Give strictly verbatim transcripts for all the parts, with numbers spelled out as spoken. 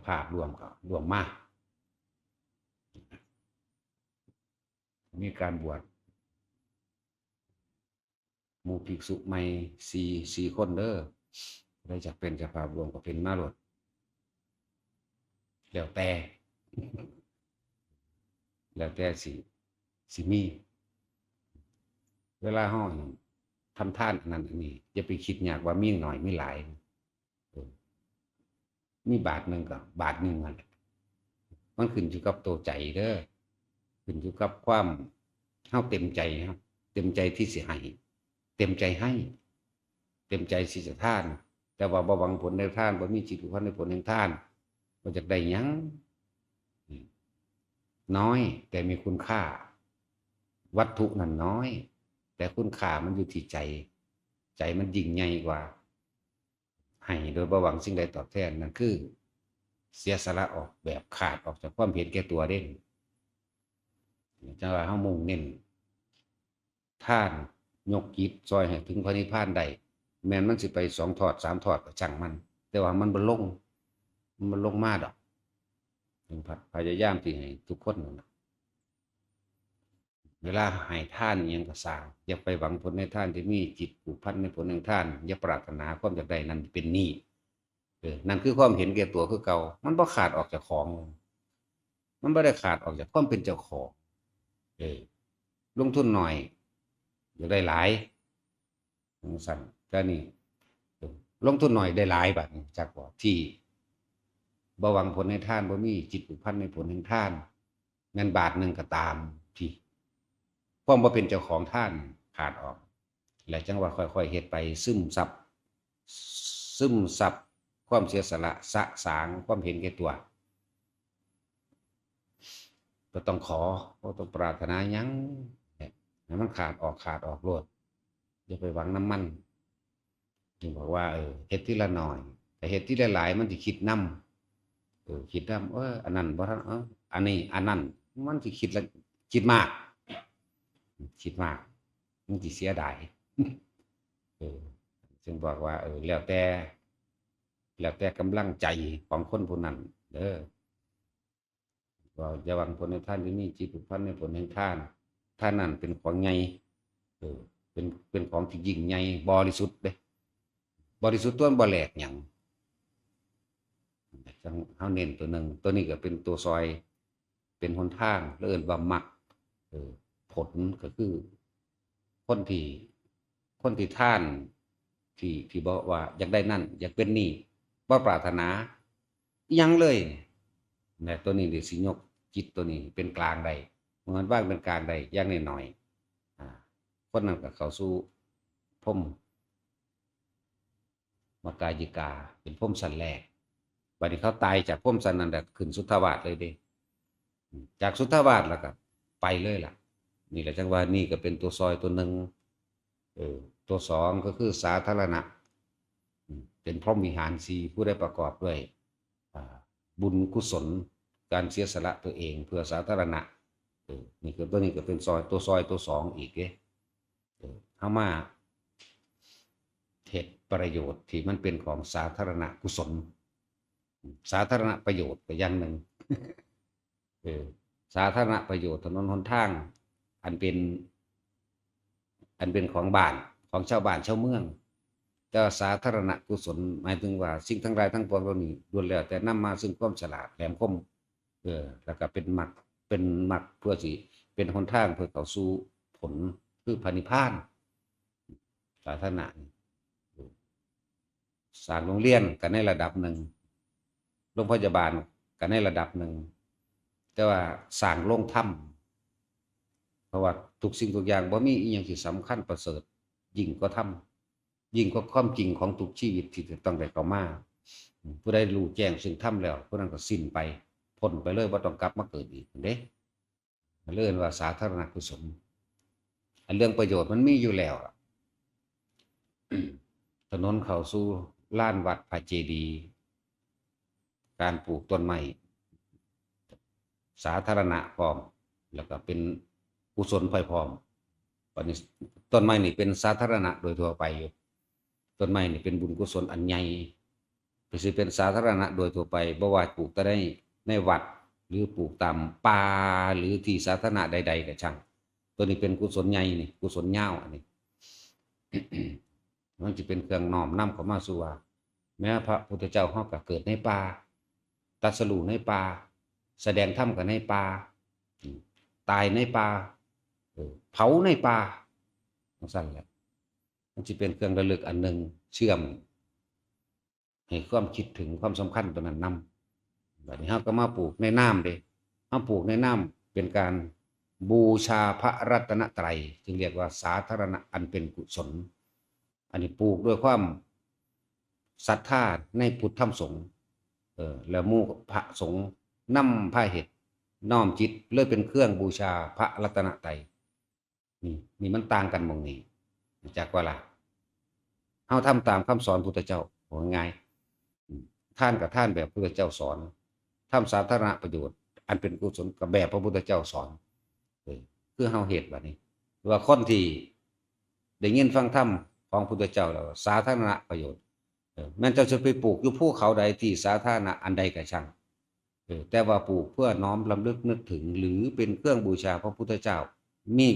ภาพรวมก็รวมมา มีการบวชหมู่ภิกษุใหม่สี่ สี่คนเด้อ ได้จากเป็นเจ้าภาพรวมก็เป็นมาโลด แล้วแต่ แล้วแต่สิ สิมี เวลาเฮาทำทานอันนั้นอันนี้ อย่าไปคิดยากว่ามีหน่อยมีหลาย เออ มีบาทหนึ่งก็บาทหนึ่งนั่นแหละ มันขึ้นอยู่กับตัวใจเด้อ ขึ้นอยู่กับความเฮาเต็มใจ เฮาเต็มใจที่สิให้ เต็มใจให้ เต็มใจที่จะทาน แต่ว่าบ่หวังผลในทาน บ่มีจิตผูกพันในผลแห่งทาน บ่อยากได้หยัง น้อยแต่มีคุณค่า วัตถุนั่นน้อย แต่คุณค่ามันอยู่ที่ใจ ใจมันยิ่งใหญ่กว่า ให้โดยบ่หวังสิ่งใดตอบแทน นั่นคือ เสียสละออกแบบขาดออกจากความเห็นแก่ตัวเด้ จังว่าเฮามุ่งเน้นทาน ยกจิตซอยให้ถึงพระนิพพานได้ แม่นมันสิไปสองทอดสามทอดก็ช่างมัน แต่ว่ามันบ่ลง มันบ่ลงมาดอก พยายามที่ให้ทุกคนนั่นน่ะ เวลาให้ทานอิหยังก็ซ่าง อย่าไปหวังผลในทานที่มีจิตผูกพันในผลแห่งทาน อย่าปรารถนาความอยากได้นั้นเป็นหนี้ เออ นั่นคือความเห็นแก่ตัวคือเก่า มันบ่ขาดออกจากของ มันบ่ได้ขาดออกจากความเป็นเจ้าของ เออ ลงทุนหน่อย อยากได้หลาย จังซั่น แต่นี่ ลงทุนหน่อยได้หลาย บาดนี้จักว่าที่บ่หวังผลในทาน บ่มีจิตผูกพันในผลแห่งทาน แม่นบาทหนึ่งก็ตาม ที่ความบ่เป็นเจ้าของทานขาดออก และจังว่าค่อยๆเฮ็ดไป ซึมซับ ซึมซับความเสียสละ สะสางความเห็นแก่ตัว บ่ต้องขอ บ่ต้องปรารถนาหยัง ให้มันขาดออก ขาดออกโลด อย่าไปหวังนำมัน จึงบอกว่า เออ เฮ็ดทีละน้อย แต่เฮ็ดทีละหลาย มันสิคิดนำ เออ คิดนำ เออ อันนั้นบ่ทัน เออ อันนี้ อันนั้น มันสิคิดละ คิดมาก คิดมาก มันสิเสียดาย เออ จึงบอกว่า เออ แล้วแต่ แล้วแต่กำลังใจของคนผู้นั้นเด้อ ว่าอย่าหวังผลในทานที่มีจิตผูกพันในผลแห่งทาน ทานนั้นเป็นของใหญ่ เออ เป็น เป็นของที่ยิ่งใหญ่ บริสุทธิ์เด้ บริสุทธิ์ตัวมันบ่แหลกหยัง จังเฮาเน้นตัวหนึ่ง ตัวนี้ก็เป็นตัวซอย เป็นหนทาง แล้วเอิ้นว่ามรรค เออ ผลก็คือ คนที่ คนที่ทาน ที่ ที่บอกว่าอยากได้นั่น อยากเป็นนี่ บ่ปรารถนาอิหยังเลย นะ ตัวนี้เดี๋ยวสิยกจิตตัวนี้เป็นกลางได้ เมื่อมันวางเป็นกลางได้ อย่างน้อยๆ อ่า คนนั้นก็เข้าสู่พรหม มกายิกา เป็นพรหมชั้นแรก บัดนี้เขาตายจากพรหมชั้นนั้นแล้วขึ้นสุทธาวาสเลยเด้ จากสุทธาวาสแล้วก็ไปเลยล่ะ นี่แหละจังว่านี่ก็เป็นตัวซอยตัวหนึ่ง เออ ตัวสองก็คือสาธารณะ อืม เป็นพรหมวิหารสี่ ผู้ใดประกอบด้วย อ่า บุญกุศล การเสียสละตัวเองเพื่อสาธารณะ เออ นี่คือตัวนี้ก็เป็นซอย ตัวซอยตัวสองอีกเด้ เออ เฮามาเฮ็ดประโยชน์ที่มันเป็นของสาธารณกุศล สาธารณประโยชน์ก็อย่างหนึ่ง เออ สาธารณประโยชน์ถนนหนทาง อันเป็น อันเป็นของบ้าน ของชาวบ้านชาวเมือง แต่ว่าสาธารณกุศล หมายถึงว่าสิ่งทั้งหลายทั้งปวงเหล่านี้ล้วนแล้วแต่นำมาซึ่งความฉลาดแหลมคม เออ แล้วก็เป็นมรรค เป็นมรรคเพื่อสิเป็นหนทางเพื่อเข้าสู่ผลคือพระนิพพาน สาธารณะนี่ สร้างโรงเรียนก็ในระดับหนึ่ง โรงพยาบาลก็ในระดับหนึ่ง แต่ว่าสร้างโรงธรรม เพราะว่าทุกสิ่งทุกอย่างบ่มีอิหยังที่สำคัญประเสริฐยิ่งกว่าธรรม ยิ่งกว่าความจริงของทุกชีวิตที่จะต้องได้เข้ามา ผู้ใดรู้แจ้งซึ่งธรรมแล้ว ผู้นั้นก็สิ้นไป พ้นไปเลย บ่ต้องกลับมาเกิดอีกเด้ เรียกว่าสาธารณกุศล อันเรื่องประโยชน์มันมีอยู่แล้วล่ะ ถนนเข้าสู่ลานวัดพระเจดีย์ การปลูกต้นไม้สาธารณะพร้อม แล้วก็เป็นกุศลไปพร้อม บัดนี้ต้นไม้นี่เป็นสาธารณะโดยทั่วไปอยู่ ต้นไม้นี่เป็นบุญกุศลอันใหญ่ เป็นสิเป็นสาธารณะโดยทั่วไป บ่ว่าปลูกแต่ใน ในวัด หรือปลูกตามป่า หรือที่สาธารณะใดๆก็ช่าง ตัวนี้เป็นกุศลใหญ่นี่ กุศลยาวอันนี้ มันจะเป็นเครื่องน้อมนำเข้ามาสู่ว่า แม้พระพุทธเจ้าเฮาก็เกิดในป่า ตรัสรู้ในป่า แสดงธรรมก็ในป่า อืม ตายในป่า เออ เผาในป่า จั่งซั้นแหละ มันสิเป็นเครื่องระลึกอันหนึ่ง เชื่อม ให้ความคิดถึงความสำคัญตัวนั้นนำ บัดนี้เฮาก็มาปลูกในน้ำเด้ เฮาปลูกในน้ำเป็นการบูชาพระรัตนตรัย จึงเรียกว่าสาธารณะอันเป็นกุศล อันนี้ปลูกด้วยความศรัทธาในพุทธธรรมสงฆ์ เออ แล้วหมู่พระสงฆ์นำพาเฮ็ด น้อมจิตเลยเป็นเครื่องบูชาพระรัตนตรัย นี่ นี่มันต่างกันหม่องนี้ รู้จักบ่ล่ะ เฮาทำตามคำสอนพุทธเจ้า ว่าง่ายๆ อืม ทานก็ทานแบบพุทธเจ้าสอน ทำสาธารณประโยชน์ อันเป็นกุศลก็แบบพระพุทธเจ้าสอน เออ คือเฮาเฮ็ดบัดนี้ ว่าคนที่ได้ยินฟังธรรมของพุทธเจ้าแล้ว สาธารณประโยชน์ เออ แม่นเจ้าจะไปปลูกอยู่ภูเขาใดที่สาธารณะอันใดก็ช่าง เออ แต่ว่าปลูกเพื่อน้อมรำลึกนึกถึง หรือเป็นเครื่องบูชาพระพุทธเจ้า มี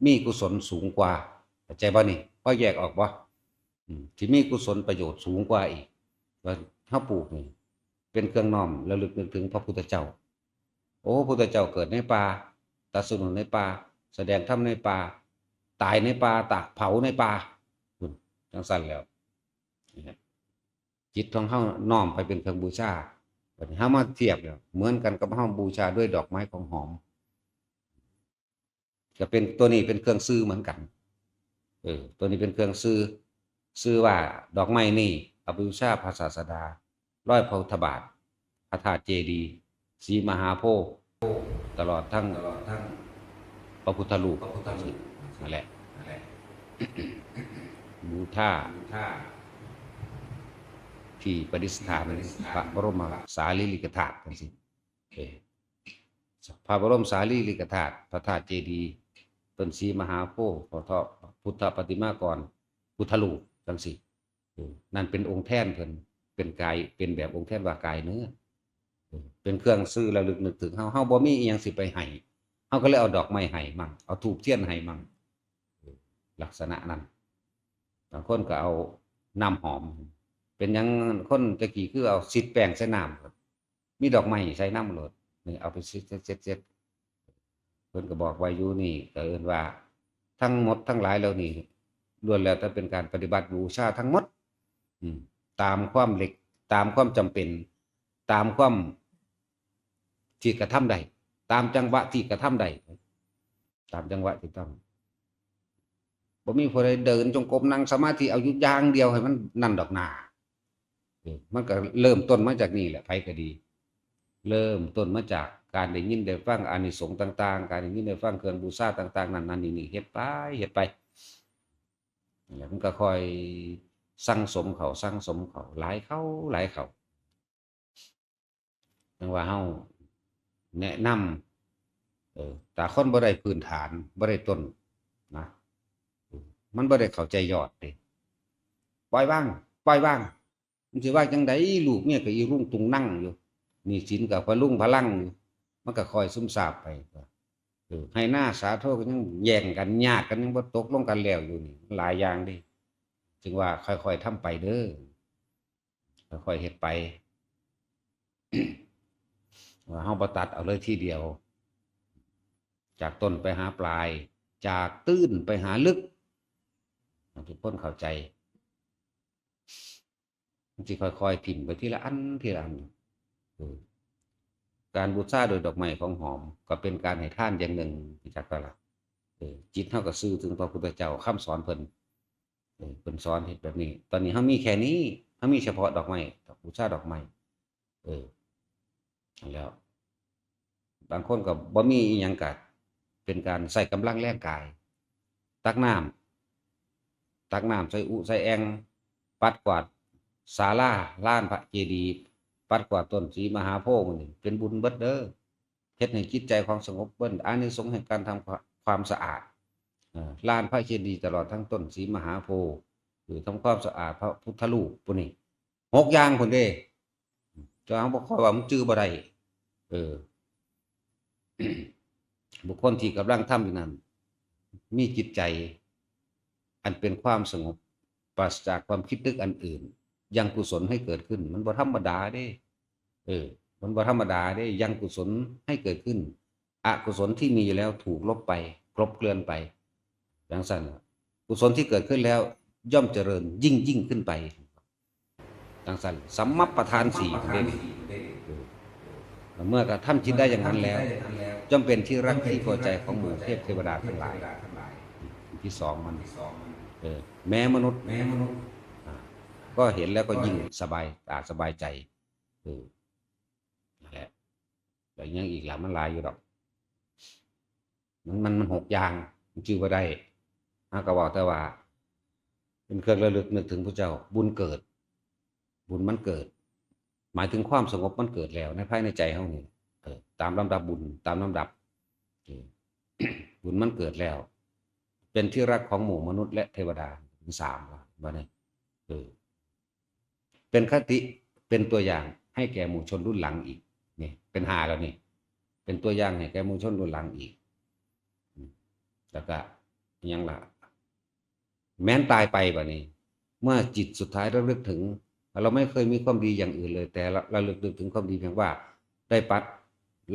มีกุศลสูงกว่า เข้าใจบ่นี่ พอแยกออกบ่ อืม ที่มีกุศลประโยชน์สูงกว่าอีก ว่าเฮาปลูกนี่ เป็นเครื่องน้อมระลึกนึกถึงพระพุทธเจ้า โอ้ พุทธเจ้าเกิดในป่า ตรัสรู้ในป่า แสดงธรรมในป่า ตายในป่า ตากเผาในป่า อืม จั่งซั้นแล้ว นี่ฮะ จิตของเฮาน้อมไปเป็นเครื่องบูชา บัดนี้เฮามาเทียบแล้ว เหมือนกันกับเฮาบูชาด้วยดอกไม้ของหอม ก็เป็น ตัวนี้เป็นเครื่องสื่อเหมือนกัน เออ ตัวนี้เป็นเครื่องสื่อ สื่อว่าดอกไม้นี่เอาไปบูชาพระศาสดา รอยพระพุทธบาท พระธาตุเจดีย์ ศรีมหาโพธิ์ ตลอดทั้ง ตลอดทั้ง พระพุทธรูป พระพุทธรูป นั่นแหละ นั่นแหละ บูชา บูชา ที่ประดิษฐาน ประดิษฐาน พระบรมสารีริกธาตุจั่งซี้ เออ พระบรมสารีริกธาตุ พระธาตุเจดีย์ ต้นศรีมหาโพธิ์ พระพุทธปฏิมากร พุทธรูปจั่งซี้ เออ นั่นเป็นองค์แทนเพิ่น เป็นกาย เป็นแบบองค์แทนว่ากายเนื้อ เออ เป็นเครื่องสื่อระลึกนึกถึงเฮา เฮาบ่มีอิหยังสิไปให้ เฮาก็เลยเอาดอกไม้ให้มั่ง เอาธูปเทียนให้มั่ง เออ ลักษณะนั้น บางคนก็เอาน้ำหอม เป็นหยังคนแต่กี้คือเอาสิดแป้งใส่น้ำ มีดอกไม้ใส่น้ำโลด นี่เอาไปเช็ดเช็ดเช็ดเช็ด เพิ่นก็บอกไว้อยู่นี่ ก็เอิ้นว่าทั้งหมดทั้งหลายเหล่านี้ ล้วนแล้วแต่เป็นการปฏิบัติบูชาทั้งหมด อืม ตามความเหล็ก ตามความจำเป็น ตามความที่กระทำได้ ตามจังหวะที่กระทำได้ ตามจังหวะที่ทำ บ่มีผู้ใดเดินจงกรมนั่งสมาธิเอาอยู่อย่างเดียวให้มันนั่นดอกนา เออ มันก็เริ่มต้นมาจากนี่แหละ ไผก็ดี เริ่มต้นมาจากการได้ยินได้ฟังอานิสงส์ต่างๆ การได้ยินได้ฟังเครื่องบูชาต่างๆ นั่นนั่นนี่นี่ เฮ็ดไป เฮ็ดไป นั่นแหละ มันก็ค่อยสั่งสมเข้า สั่งสมเข้า หลายเข้า หลายเข้า จั่งว่าเฮาแนะนำ เออ ถ้าคนบ่ได้พื้นฐาน บ่ได้ต้นนะ เออ มันบ่ได้เข้าใจยอดเด้ ปล่อยวาง ปล่อยวาง มันสิว่าจั่งใด ลูกเมียก็อีรุงตุงนังอยู่ หนี้สินก็พะลุงพะลังอยู่ มันก็ค่อยซุ่มซ่ามไป เออ ไฮ่นาสาโทก็ยังแย่งกัน ญาติกันยังบ่ตกลงกันแล้วอยู่นี่ หลายอย่างเด้ จึงว่าค่อยๆทำไปเด้อ ค่อยๆเฮ็ดไป ว่าเฮาบ่ตัดเอาเลยทีเดียว จากต้นไปหาปลาย จากตื้นไปหาลึก ให้ทุกคนเข้าใจ มันสิค่อยๆถิ่มไปทีละอัน ทีละอัน เออ การบูชาโดยดอกไม้ของหอม ก็เป็นการให้ทานอย่างหนึ่ง รู้จักบ่ล่ะ เออ จิตเฮาก็สื่อถึงพระพุทธเจ้า คำสอนเพิ่น เออ เพิ่นสอนเฮ็ดแบบนี้ ตอนนี้เฮามีแค่นี้ เฮามีเฉพาะดอกไม้ บูชาดอกไม้ เออ นั่นแหล้ว บางคนก็บ่มีอิหยัง ก็เป็นการใช้กำลังแรงกาย ตักน้ำ ตักน้ำใส่อุใส่แอ่ง ปัดกวาดศาลา ลานพระเจดีย์ ปัดกวาดต้นศรีมหาโพธิ์ มื้อนี้เป็นบุญเบิดเด้อ เฮ็ดให้จิตใจของสงบเบิด อานิสงส์แห่งการทำความสะอาด เอ่อ ลานพระเจดีย์ตลอดทั้งต้นศรีมหาโพธิ์ หรือทำความสะอาดพระพุทธรูปพวกนี้ หกอย่างพุ้นเด้ แต่ว่าบ่ค่อยว่ามันจื่อบ่ได้ เออ บุคคลที่กำลังทำอยู่นั้น มีจิตใจ อันเป็นความสงบ ปราศจากความคิดนึกอันอื่น ยังกุศลให้เกิดขึ้น มันบ่ธรรมดาเด้ เออ มันบ่ธรรมดาเด้ ยังกุศลให้เกิดขึ้น อกุศลที่มีอยู่แล้วถูกลบไป กลบเกลื่อนไป จังซั่น กุศลที่เกิดขึ้นแล้วย่อมเจริญยิ่งยิ่งขึ้นไป จังซั่น สัมมัปปธานสี่เด้ เออ เมื่อกระทำจิตได้อย่างนั้นแล้ว ย่อมเป็นที่รักที่พอใจของหมู่เทพเทวดาทั้งหลาย ที่สองมัน เออ แม้มนุษย์ แม้มนุษย์ อ่า ก็เห็นแล้วก็ยิ่งสบายตาสบายใจ เออ นั่นแหละ แล้วยังอีกหลาย มันหลายอยู่ดอก มัน มัน มันหกอย่าง มันจื่อบ่ได้ เฮาก็เว้าแต่ว่า เป็นเครื่องระลึกนึกถึงพระเจ้า บุญเกิด บุญมันเกิด หมายถึงความสงบมันเกิดแล้ว ในภายในใจเฮานี่ เออ ตามลำดับบุญ ตามลำดับ เออ บุญมันเกิดแล้ว เป็นที่รักของหมู่มนุษย์และเทวดา ถึงสามแล้ว บัดนี้ เออ เป็นคติ เป็นตัวอย่างให้แก่หมู่ชนรุ่นหลังอีก นี่ เป็นห้าแล้วนี่ เป็นตัวอย่างให้แก่หมู่ชนรุ่นหลังอีก อืม แล้วก็อิหยังล่ะ แม้นตายไปบัดนี้ เมื่อจิตสุดท้ายระลึกถึง เราไม่เคยมีความดีอย่างอื่นเลย แต่ระลึกนึกถึงความดีเพียงว่า ได้ปัด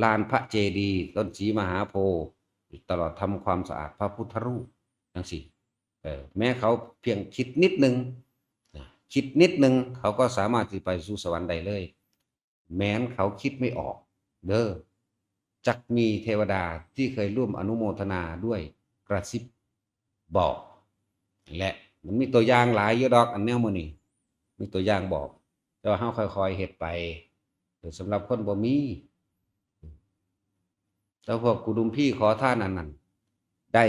ลานพระเจดีย์ ต้นศรีมหาโพธิ์ ตลอดทำความสะอาดพระพุทธรูป จังซี้ เออ แม้เขาเพียงคิดนิดนึง นะ คิดนิดนึง เขาก็สามารถที่ไปสู่สวรรค์ได้เลย แม้นเขาคิดไม่ออก เด้อ จักมีเทวดาที่เคยร่วมอนุโมทนาด้วยกระซิบบอก และมันมีตัวอย่างหลายอยู่ดอก อันแนวมื้อนี้ มีตัวอย่างบอก แต่ว่าเฮาค่อยๆเฮ็ดไป เออ สำหรับคนบ่มี แต่พวกกุดุมพีขอทานอันนั้น ได้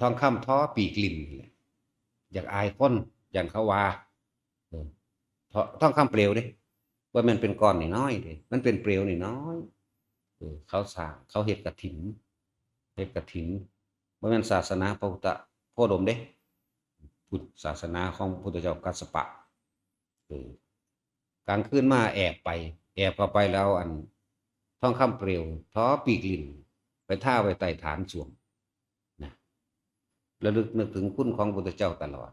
ทองคำทอปีกลิ้นนี่แหละ อยากอายคน ย่านเขาว่า เออ ทอ- ทองคำเปลวเด้ บ่แม่นเป็นก้อนน้อยๆเด้ มันเป็นเปลวน้อยๆ เออ เขาสร้าง เขาเฮ็ดกฐิน เฮ็ดกฐิน บ่แม่นศาสนาพระพุทธโคดมเด้ พุทธศาสนาของพระพุทธเจ้ากัสสปะ เออ กลางคืนมาแอบไป แอบเข้าไปแล้วเอาอันทองคำเปลวทอปีกลิ้น ไปทาไว้ใต้ฐานส้วม นะ ระลึกนึกถึงคุณของพระพุทธเจ้าตลอด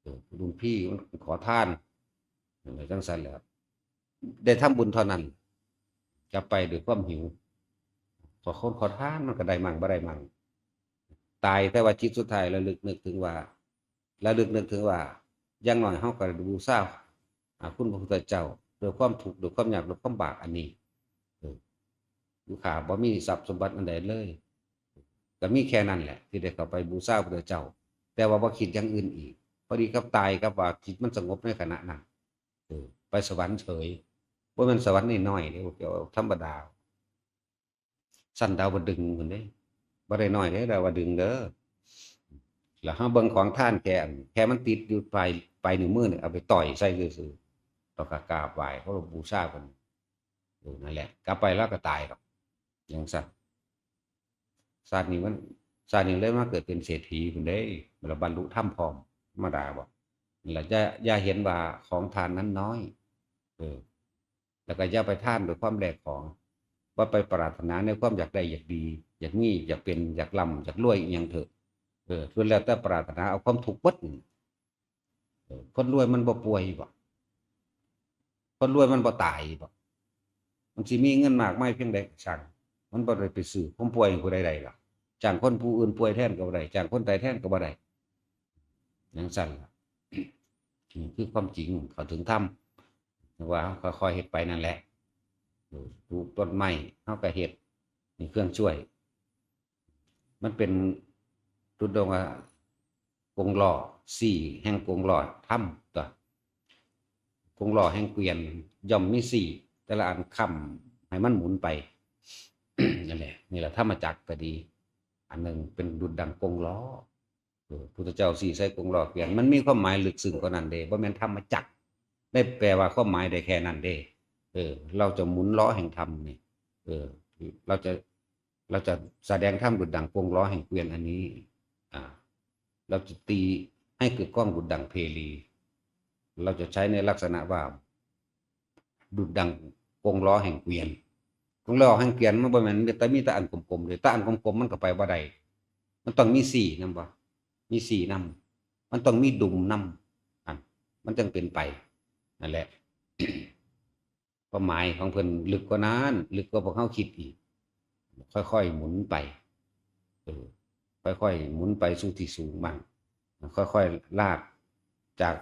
เออ รุ่นพี่มันขอทาน อะไรจังซั่นแหละ ได้ทำบุญเท่านั้น กลับไปด้วยความหิว ขอคนขอทานมันก็ได้มั่งบ่ได้มั่ง ตายแต่ว่าจิตสุดท้ายระลึกนึกถึงว่า ระลึกนึกถึงว่า อย่างน้อยเฮาก็ได้บูชา อ่า คุณพระพุทธเจ้า ด้วยความทุกข์ ด้วยความยาก ด้วยความบากอันนี้ เออ อยู่ข้าบ่มีทรัพย์สมบัติอันใดเลย ก็มีแค่นั้นแหละ ที่ได้เข้าไปบูชาพระพุทธเจ้า แต่ว่าบ่คิดอย่างอื่นอีก พอดีกับตายกับว่าจิตมันสงบในขณะนั้น เออ ไปสวรรค์เฉย บ่แม่นสวรรค์น้อยๆเด้ เกี่ยวธรรมดา ชั้นดาวดึงส์พุ้นเด้ บ่ได้น้อยเด้ ดาวดึงส์เด้อ แล้วเฮาเบิ่งของทานแค่อัน แค่มันติดอยู่ปลาย ปลายนิ้วมือนี่ เอาไปต่อยใส่ซื่อๆ แล้วก็กราบไหว้เคารพบูชาเพิ่น เออ นั่นแหละ กลับไปแล้วก็ตายดอก จังซั่น ชาตินี้มัน ชาตินี้เลยมาเกิดเป็นเศรษฐีพุ้นเด้ แล้วบรรลุธรรมพร้อม ธรรมดาบ่ นั่นแหละ อย่า อย่าเห็นว่าของทานนั้นน้อย เออ แล้วก็อย่าไปทานด้วยความแลกของ ว่าไปปรารถนาในความอยากได้อยากดี อยากมี อยากเป็น อยากร่ำ อยากรวยอิหยังเถอะ เออ ล้วนแล้วแต่ปรารถนาเอาความทุกข์เบิด เออ คนรวยมันบ่ป่วยบ่ คนรวยมันบ่ตายบ่ มันสิมีเงินมากมายเพียงใดก็ช่าง มันบ่ได้ไปซื้อความป่วยให้ผู้ใดได้หรอก จ้างคนผู้อื่นป่วยแทนก็บ่ได้ จ้างคนตายแทนก็บ่ได้ จังซั่นล่ะ นี่คือความจริง เข้าถึงธรรม ว่าเฮาค่อยๆเฮ็ดไปนั่นแหละ ปลูกต้นไม้ เฮาก็เฮ็ด นี่เครื่องช่วย มันเป็น จุดดวงว่า กงล้อ สี่ แห่งกงล้อธรรมตั๊ว กงล้อแห่งเกวียน ย่อมมีสี่ แต่ละอันค้ำให้มันหมุนไป นั่นแหละ นี่แหละธรรมจักรก็ดี อันหนึ่งเป็นดุจดังกงล้อ เออ พุทธเจ้าสี่ใส่กงล้อเกวียน มันมีความหมายลึกซึ้งกว่านั้นเด้ บ่แม่นธรรมจักร ได้แปลว่าความหมายได้แค่นั้นเด้ เออ เราจะหมุนล้อแห่งธรรมนี่ เออ เราจะ เราจะแสดงธรรมดุจดังกงล้อแห่งเกวียนอันนี้ อ่า เราจะตีให้กึกก้องดุจดังเพลี เราจะใช้ในลักษณะว่า ดุจดังกงล้อแห่งเกวียน กงล้อแห่งเกวียนมันบ่แม่นมีแต่ มีแต่อันกลมๆเด้ แต่อันกลมๆมันก็ไปบ่ได้ มันต้องมีซี่นำบ่ มีซี่นำ มันต้องมีดุมนำ อัน มันจั่งเป็นไป นั่นแหละ ความหมายของเพิ่นลึกกว่านั้น ลึกกว่าพวกเฮาคิดอีก ค่อยๆหมุนไป เออ ค่อยๆหมุนไปสู่ที่สูงบ้าง ค่อยๆลาดจาก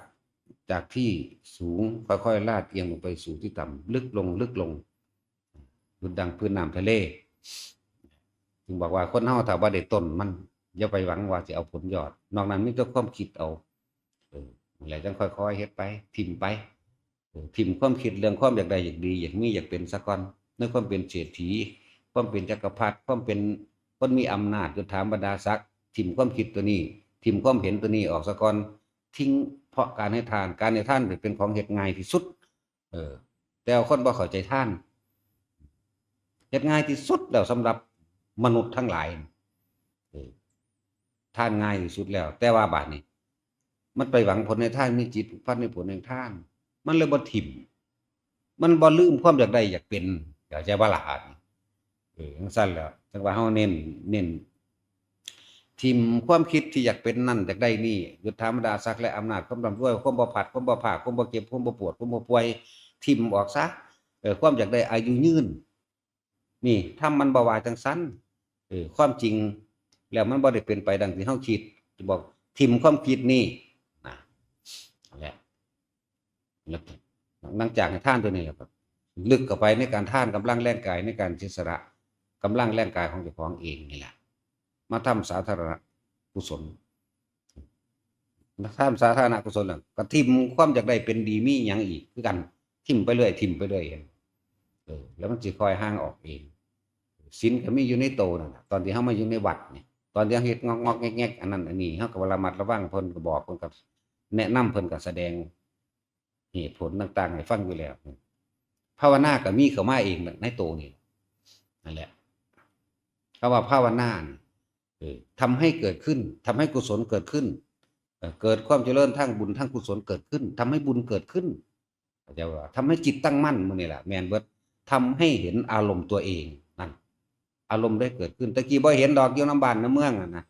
จากที่สูง ค่อยๆลาดเอียงลงไปสู่ที่ต่ำ ลึกลง ลึกลง ดุจดังพื้นน้ำทะเล จึงบอกว่าคนเฮาถ้าบ่ได้ต้นมัน อย่าไปหวังว่าสิเอาผลยอด นอกนั้นมีแต่ความคิดเอา เออ นั่นแหละ จั่งค่อยๆเฮ็ดไป ถิ่มไป เออ ถิ่มความคิดเรื่องความอยากได้ อยากดี อยากมี อยากเป็นซะก่อน ในความเป็นเศรษฐี ความเป็นจักรพรรดิ ความเป็นคนมีอำนาจ ยศถาบรรดาศักดิ์ ถิ่มความคิดตัวนี้ ถิ่มความเห็นตัวนี้ออกซะก่อน ทิ้ง เพราะการให้ทาน การให้ทานเป็นของเฮ็ดง่ายที่สุด เออ แต่ว่าคนบ่เข้าใจทาน เฮ็ดง่ายที่สุดแล้วสำหรับมนุษย์ทั้งหลาย เออ ทานง่ายที่สุดแล้ว แต่ว่าบาดนี้ มันไปหวังผลในทาน มีจิตผูกพันในผลแห่งทาน มันเลยบ่ถิ่ม มันบ่ลืมความอยากได้อยากเป็น เข้าใจบ่ล่ะ บาดนี้ เออ จั่งซั้นแหล้ว จั่งว่าเฮาเน้น เน้น ถิ่มความคิดที่อยากเป็นนั่นอยากได้นี่ ยศถาบรรดาศักดิ์และอำนาจ ความร่ำรวย ความบ่พลาด ความบ่พลาด ความบ่เจ็บ ความบ่ปวด ความบ่ป่วย ถิ่มออกซะ เออ ความอยากได้อายุยืน นี่ ธรรมมันบ่ว่าจั่งซั้น เออ ความจริงแล้วมันบ่ได้เป็นไปดังที่เฮาคิด จะบอกถิ่มความคิดนี่ นะ นั่นแหละ แล้วหลังจากให้ทานตัวนี้แล้วก็ลึกเข้าไปในการทาน กำลังแรงกายในการเสียสละ กำลังแรงกายของเจ้าของเองนี่แหละ มาทำสาธารณกุศล มาทำสาธารณกุศลแล้วก็ถิ่มความอยากได้เป็นดีมีหยังอีกคือกัน ถิ่มไปเรื่อย ถิ่มไปเรื่อย เออ แล้วมันสิค่อยห่างออกเอง ศีลก็มีอยู่ในโตนั่นน่ะ ตอนที่เฮามาอยู่ในวัดนี่ ตอนที่เฮาเฮ็ดงอกๆแงกๆ อันนั้นอันนี้ เฮาก็ระมัดระวัง เพิ่นก็บอก เพิ่นก็แนะนำ เพิ่นก็แสดงเหตุผลต่างๆให้ฟังอยู่แล้ว ภาวนาก็มีเข้ามาเองในโตนี่ นั่นแหละ คำว่าภาวนานี่ เออ ทำให้เกิดขึ้น ทำให้กุศลเกิดขึ้น เอ่อ เกิดความเจริญทางบุญทางกุศลเกิดขึ้น ทำให้บุญเกิดขึ้น เข้าใจบ่ ทำให้จิตตั้งมั่น มื้อนี้ล่ะ แม่นเบิด ทำให้เห็นอารมณ์ตัวเอง นั่น อารมณ์ได้เกิดขึ้น แต่กี้บ่เห็นดอก อยู่นำบ้านนำเมืองอะนะ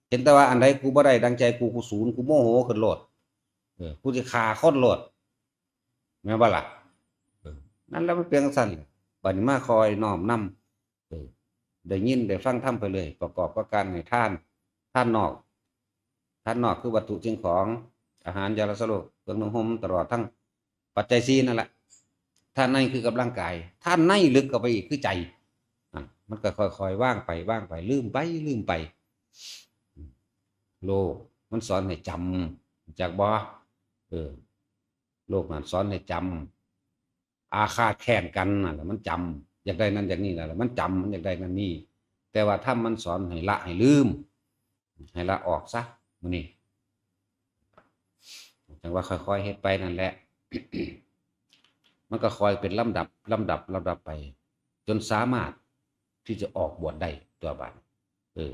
เห็นแต่ว่าอันใดกูบ่ได้ดังใจกู กูสูน กูโมโหขึ้นโลด เออ กูสิฆ่าคนโลด แม่นบ่ล่ะ เออ นั่นแหละมันเป็นจั่งซั้น บัดนี้มาคอยน้อมนำ เออ ได้ยินได้ฟังธรรมไปเลย ประกอบกับการให้ทาน ทานนอก ทานนอกคือวัตถุสิ่งของ อาหาร ยารักษาโรค เครื่องนุ่งห่ม ตลอดทั้งปัจจัยสี่นั่นแหละ ทานในคือกำลังกาย ทานในลึกเข้าไปอีกคือใจ อ่ะ มันก็ค่อยๆว่างไป ว่างไป ลืมไป ลืมไป โลกมันสอนให้จำ จักบ่ เออ โลกมันสอนให้จำ อาฆาตแค้นกันนั่นแหละมันจำ อยากได้นั่นอยากนี่นั่นแหละมันจำ มันอยากได้นั่นนี่ แต่ว่าธรรมมันสอนให้ละให้ลืม ให้ละออกซะ มื้อนี้ จั่งว่าค่อยๆเฮ็ดไปนั่นแหละ มันก็ค่อยเป็นลำดับ ลำดับ ลำดับไป จนสามารถที่จะออกบวชได้ตัวบาด เออ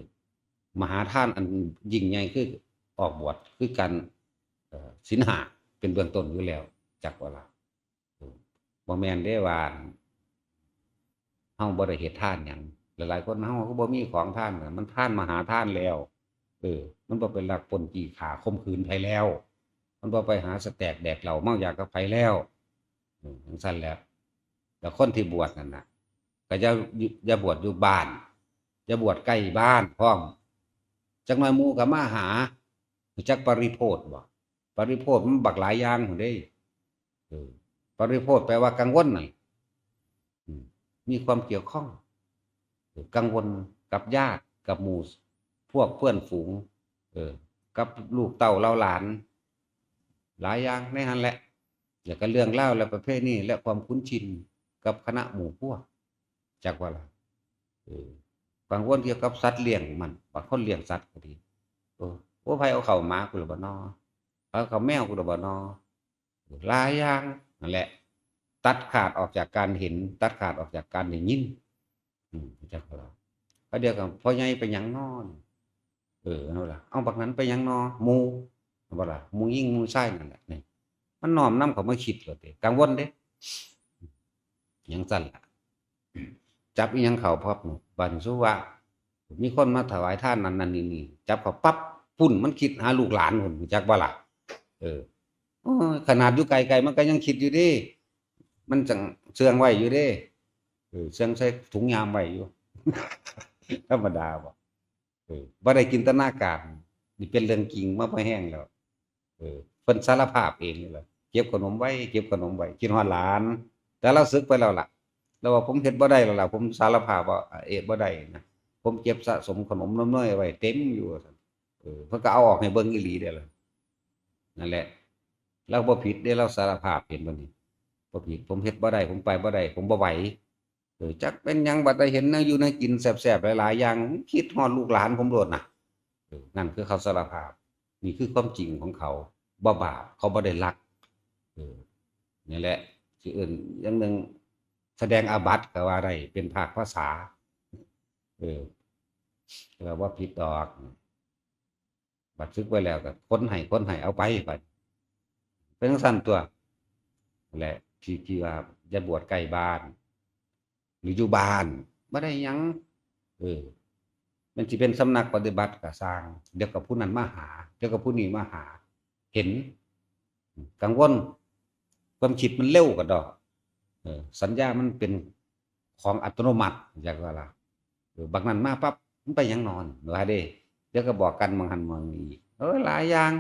มหาทานอันยิ่งใหญ่คือออกบวช คือการ เอ่อ ศีลห้าเป็นเบื้องต้นอยู่แล้ว จักว่าล่ะ เออ บ่แม่นเด้ว่า เฮาบ่ได้เฮ็ดทานหยัง หลายๆคนเฮาก็บ่มีของทานน่ะ มันทานมหาทานแล้ว เออ มันบ่ไปลักปล้นจี้ฆ่าข่มขืนไผแล้ว มันบ่ไปหาสะแตกแดกเหล้าเมายากับไผแล้ว เออ จั่งซั้นแหละ แล้วคนที่บวชนั่นน่ะ ก็อย่า อย่าบวชอยู่บ้าน อย่าบวชใกล้บ้านพร้อม จักหน่อยหมู่ก็มาหา รู้จักปริโภทบ่ ปริโภทมันบักหลายอย่างพู้นเด้ เออ ปริโภทแปลว่ากังวลนั่น อืม มีความเกี่ยวข้อง เออ กังวลกับญาติ กับหมู่พวกเพื่อนฝูง เออ กับลูกเต้าเหล่าหลาน หลายอย่างในหั้นแหละ แล้วก็เรื่องราวและประเพณีและความคุ้นชินกับคณะหมู่พวก จักว่าล่ะ เออ กังวลเกี่ยวกับสัตว์เลี้ยงมัน บางคนเลี้ยงสัตว์ก็ดี เออ โอ้ ไผเอาเข้าหมากูละบ่นอ เอาเข้าแมวกูละบ่นอ หลายอย่างนั่นแหละ ตัดขาดออกจากการเห็น ตัดขาดออกจากการได้ยิน อืม จักว่าล่ะ เขาเดียวกัน พ่อใหญ่ไปหยังนอน เออ เอาล่ะ เอาบักนั้นไปหยังนอ หมู่ เอาบ่ล่ะ หมู่หญิงหมู่ชายนั่นแหละ นี่ มันน้อมนำเขามาคิดโลดเด้ กังวลเด้ หยังซั่นล่ะ จับอีหยังเข้าพับนี่ บาดนี้สุว่า มีคนมาถวายทานนั่นนั่นนี่นี่ จับเข้าปั๊บ พุ่นมันคิดหาลูกหลานพุ่น รู้จักบ่ล่ะ เออ โอ้ย ขนาดอยู่ไกลๆ มันก็ยังคิดอยู่เด้ มันจั่งเชื่องไว้อยู่เด้ เออ เชื่องใส่ถุงยามไว้อยู่ ธรรมดาบ่ เออ บ่ได้จินตนาการ นี่เป็นเรื่องจริงมาพอแฮงแล้ว เออ เพิ่นสารภาพเองนี่แหละ เก็บขนมไว้ เก็บขนมไว้ คิดฮอดหลาน แต่ลาวสึกไปแล้วล่ะ ลาวว่า "ผมเฮ็ดบ่ได้แล้วล่ะ ผมสารภาพว่า เฮ็ดบ่ได้นะ ผมเก็บสะสมขนมนมเนยไว้เต็มอยู่" ว่าซั่น เออ เพิ่นก็เอาออกให้เบิ่งอีหลีเด้ล่ะ นั่นแหละ ลาวบ่ผิดเด้ ลาวสารภาพ เห็นบ่นี่ บ่ผิด "ผมเฮ็ดบ่ได้ ผมไปบ่ได้ ผมบ่ไหว" เออ จักเป็นหยัง บัดได้เห็นแนวอยู่แนวกินแซ่บๆ หลายๆ อย่าง คิดฮอดลูกหลานผมโลดนะ เออ นั่นคือเขาสารภาพ นี่คือความจริงของเขา บ่บาป เขาบ่ได้ลัก เออ นี่แหละ สิเอิ้นอย่างหนึ่ง แสดงอาบัติก็ว่าได้ เป็นภาคภาษา เออ ก็ว่าผิดดอก บัดสึกไปแล้วก็คนให้ คนให้ เอาไป บัด เป็นจั่งซั้นตั๊ว แหละ ที่ ที่ว่าอย่าบวชใกล้บ้าน หรืออยู่บ้าน บ่ได้หยัง เออ มันสิเป็นสำนักปฏิบัติก็ซ่าง เดี๋ยวก็ผู้นั้นมาหา เดี๋ยวก็ผู้นี้มาหา เห็น กังวล ความคิดมันเร็วกว่าดอก เออ สัญญามันเป็นของอัตโนมัติ อยากว่าล่ะ เออ บักนั้นมาปั๊บ มันไปหยังนอน ว่าเด้ เดี๋ยวก็บอกกันหม่องหั่นหม่องนี้อีก เออ หลายอย่าง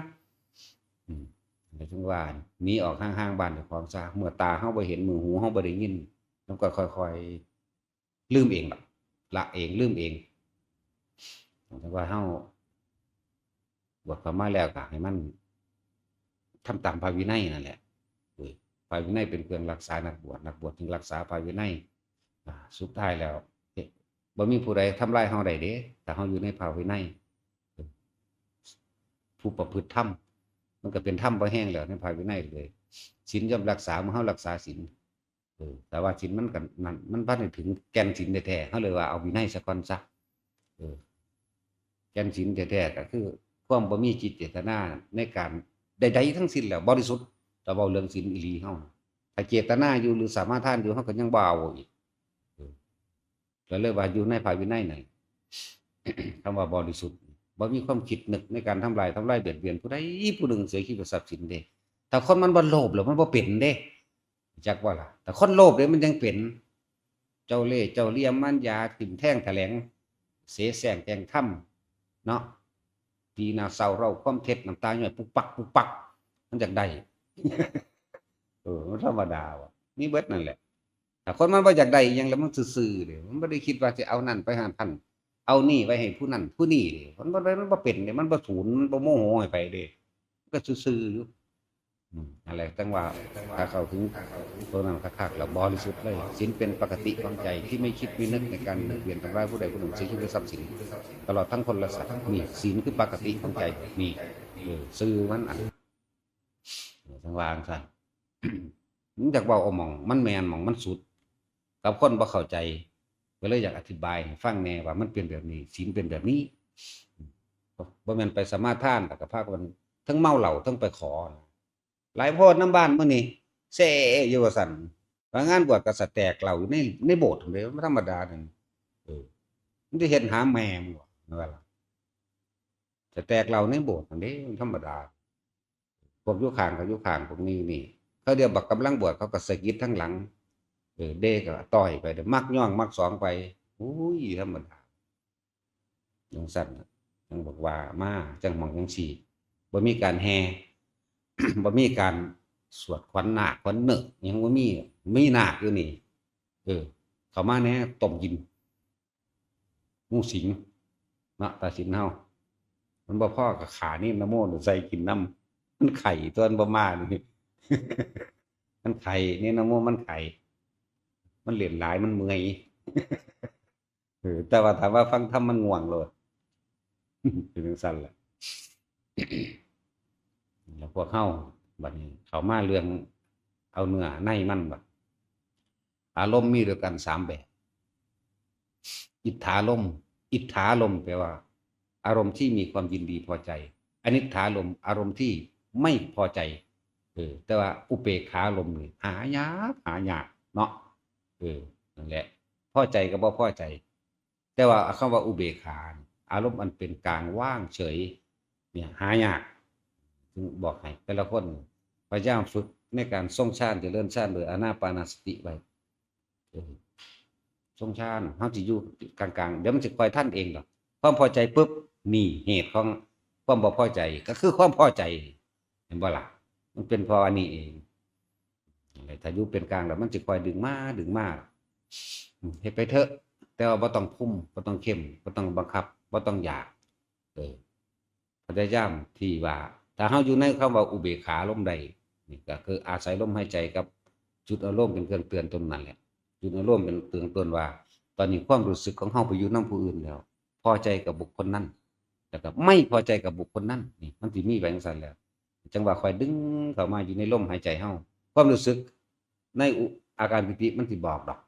อืม ก็ถึงว่า หนีออกห่างๆ บ้านเจ้าของซะ เมื่อตาเฮาบ่เห็น เมื่อหูเฮาบ่ได้ยิน มันก็ค่อยๆ ลืมเองล่ะ ละเอง ลืมเอง แต่ว่าเฮา บวชเข้ามาแล้วก็ให้มันทำตามพระวินัยนั่นแหละ เออ พระวินัยเป็นเครื่องรักษานักบวช นักบวชจึงรักษาพระวินัย อ่า สุดท้ายแล้ว เอ๊ะ บ่มีผู้ใดทำลายเฮาได้เด้ ถ้าเฮาอยู่ในพระวินัย เออ ผู้ประพฤติธรรม มันก็เป็นธรรมพอแฮงแล้วในพระวินัยเลย ศีลย่อมรักษาเมื่อเฮารักษาศีล เออ แต่ว่าศีลมันก็นั่น มันบ่ได้ถึงแก่นศีลแท้ๆ เฮาเลยว่าเอาวินัยซะก่อนซะ เออ แก่นศีลแท้ๆ ก็คือความบ่มีจิตเจตนาในการใดๆ ทั้งสิ้นแล้ว บริสุทธิ์ แต่เว้าเรื่องศีลอีหลีเฮา ถ้าเจตนาอยู่หรือสมาทานอยู่ เฮาก็ยังบ่เอาอีก เออ ก็เลยว่าอยู่ในพระวินัยนั่น คำว่าบริสุทธิ์ บ่มีความคิดนึกในการทำลาย ทำลายเบียดเบียนผู้ใดผู้หนึ่งเสียชีวิตทรัพย์สินเด้ ถ้าคนมันบ่โลภแล้วมันบ่เป็นเด้ จักว่าล่ะ แต่คนโลภเนี่ยมันยังเป็น เจ้าเล่ห์เจ้าเหลี่ยม มารยา ทิ่มแทงแถลง เสแสร้งแกล้งทำ เนาะ ตีหน้าเศร้าเร้าความเท็จ น้ำตาย้อยปุกปักปุกปัก มันอยากได้ เออ มันธรรมดาว่ะ มีเบิดนั่นแหละ ถ้าคนมันบ่อยากได้อิหยังแล้วมันซื่อๆ เด้ มันบ่ได้คิดว่าสิเอานั่นไปให้พัน เอานี่ไว้ให้ผู้นั่นผู้นี่เด้ มันบ่ได้ มันบ่เป็นเด้ มันบ่สูน มันบ่โมโหให้ไผเด้ มันก็ซื่อๆ อยู่ อืม นั่นแหละ จั่งว่า ถ้าเข้าถึงตัวนั้นคักๆ แล้วบริสุทธิ์เลย ศีลเป็นปกติของใจที่ไม่คิดไม่นึกในการเบียดเบียนทำร้ายผู้ใดผู้หนึ่ง เสียชีวิตหรือทรัพย์สิน ตลอดทั้งคนและสัตว์ นี่ ศีลคือปกติของใจ นี่ เออ ซื่อมันอัน เออ จั่งว่าจั่งซั้น มันอยากเว้าเอาหม่องมันแม่น หม่องมันสุด กับคนบ่เข้าใจ ก็เลยอยากอธิบายให้ฟังแหน่ว่ามันเป็นแบบนี้ ศีลเป็นแบบนี้ บ่ บ่แม่นไปสมาทาน แล้วก็พากันทั้งเมาเหล้า ทั้งไปขอ หลายโพดนำบ้านมื้อนี้ แซ่อยู่ว่าซั่น ว่างานบวชก็สะแตกเหล้าอยู่ใน ในโบสถ์นั่นเด้ มันธรรมดานั่น เออ มันสิเฮ็ดหาแม่มึงบ่ ว่าล่ะ สะแตกเหล้าในโบสถ์นั่นเด้ มันธรรมดา พวกอยู่ข้างก็อยู่ข้าง พวกนี้นี่ เขาเดียวบักกำลังบวช เขาก็สะกิดทั้งหลัง เออ เด้ก็ต่อยไป เดี๋ยวมักย่องมักสองไป อุ้ย ธรรมดา จั่งซั้นน่ะ จั่งบอกว่ามา จั่งหม่องจั่งซี้ บ่มีการแห่ บ่มีการสวดขวัญนาคขวัญเนิก หยังบ่มี มีนาคอยู่นี่ เออ เข้ามาแหน่ ต้มกิน งูสิง เนาะ ตาสินเฮา มันบ่พอก็ฆ่าเนรนะโมใส่กินนำ มันไข้ตั๊ว มันบ่มานี่ มันไข้ เนรนะโมมันไข้ มันเล่นหลาย มันเมื่อย เออ แต่ว่าถ้าว่าฟังธรรมมันง่วงโลด เป็นจั่งซั้นแหละ แล้วพวกเฮาบัดนี้เข้ามาเรื่องเอาเนื้อในมันบัด อารมณ์มีด้วยกันสามแบบ อิทธารมณ์ อิทธารมณ์แปลว่า อารมณ์ที่มีความยินดีพอใจ อนิทธารมณ์ อารมณ์ที่ไม่พอใจ ออ แต่ว่าอุเบกขาอารมณ์นี่หายาก หายากเนาะ เออ นั่นแหละ พอใจกับบ่พอใจ แต่ว่าคำว่าอุเบกขานี่ อารมณ์อันเป็นกลางว่างเฉย เนี่ยหายาก จึงบอกให้แต่ละคนพยายามฝึกในการทรงฌาน เจริญฌานโดยอานาปานสติไว้ เออ ทรงฌาน เฮาสิอยู่กลางๆ เดี๋ยวมันสิค่อยทันเองดอก ความพอใจปุ๊บ นี่เหตุของความบ่พอใจ ก็คือความพอใจ เห็นบ่ล่ะ มันเป็นเพราะอันนี้เอง ถ้าอยู่เป็นกลางแล้วมันสิค่อยดึงมา ดึงมา อืม เฮ็ดไปเถอะ แต่ว่าบ่ต้องคุม บ่ต้องเข้ม บ่ต้องบังคับ บ่ต้องอยาก เออ พยายามที่ว่า ถ้าเฮาอยู่ในคำว่าอุเบกขาอารมณ์ใด นี่ก็คืออาศัยลมหายใจกับจุดอารมณ์เป็นเครื่องเตือนตรงนั้นแหละ จุดอารมณ์เป็นเครื่องเตือนว่า ตอนนี้ความรู้สึกของเฮาไปอยู่นำผู้อื่นแล้ว พอใจกับบุคคลนั้น แล้วก็ไม่พอใจกับบุคคลนั้น นี่มันสิมีไปจั่งซั้นแหละ จั่งว่าค่อยดึงเข้ามาอยู่ในลมหายใจเฮา ความรู้สึกในอุ อาการปีติมันสิบอกดอก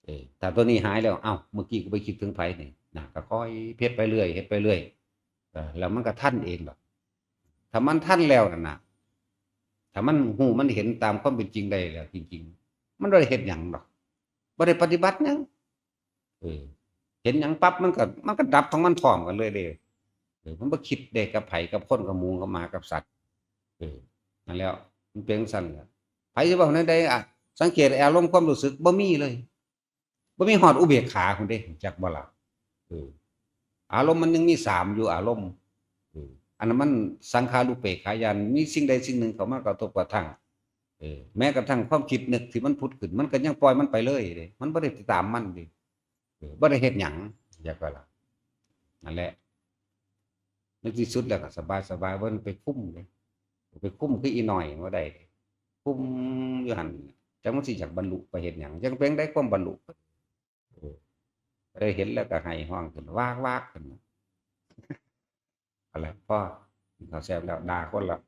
เออ ถ้าตัวนี้หายแล้ว เอ้า เมื่อกี้กูไปคิดถึงไผนี่นะ ก็ค่อยเฮ็ดไปเรื่อย เฮ็ดไปเรื่อย เออ แล้วมันก็ทันเองดอก ถ้ามันทันแล้วนั่นน่ะ ถ้ามันฮู้มันเห็นตามความเป็นจริงได้แล้วจริงๆ มันบ่ได้เฮ็ดหยังดอก บ่ได้ปฏิบัติหยัง เออ เห็นหยังปั๊บมันก็ มันก็ดับของมันพร้อมกันเลยเด้ เออ มันบ่คิดเด้กับไผ กับคน กับหมู กับหมา กับสัตว์ เออ นั่นแหล้ว มันเป็นจั่งซั้นแหละ ไผสิเว้าแนวใดอะ สังเกตอารมณ์ความรู้สึกบ่มีเลย บ่มีฮอดอุเบกขาพุ้นเด้ จักบ่ล่ะ เออ อารมณ์มันยังมีสามอยู่ อารมณ์ เออ อันนั้นมันสังขารูปเปกขาญาณ มีสิ่งใดสิ่งหนึ่งเข้ามากระทบกระทั่ง เออ แม้กระทั่งความคิดนึกที่มันผุดขึ้น มันก็ยังปล่อยมันไปเลยเด้ มันบ่ได้ติดตามมันเด้ เออ บ่ได้เฮ็ดหยัง จักบ่ล่ะ นั่นแหละ ในที่สุดแล้วก็สบายๆ บ่ไปคุมเด้ ไปคุมคืออีน้อยบ่ได้ คุมอยู่หั่น จักมันสิอยากบรรลุไปเฮ็ดหยัง จักเป็นได้ความบรรลุ เออ ได้เห็นแล้วก็ไห้ฮ้องขึ้น วากๆ ขึ้น เอาละ พอ กินข้าวแซ่บแล้ว ด่าคนแล้ว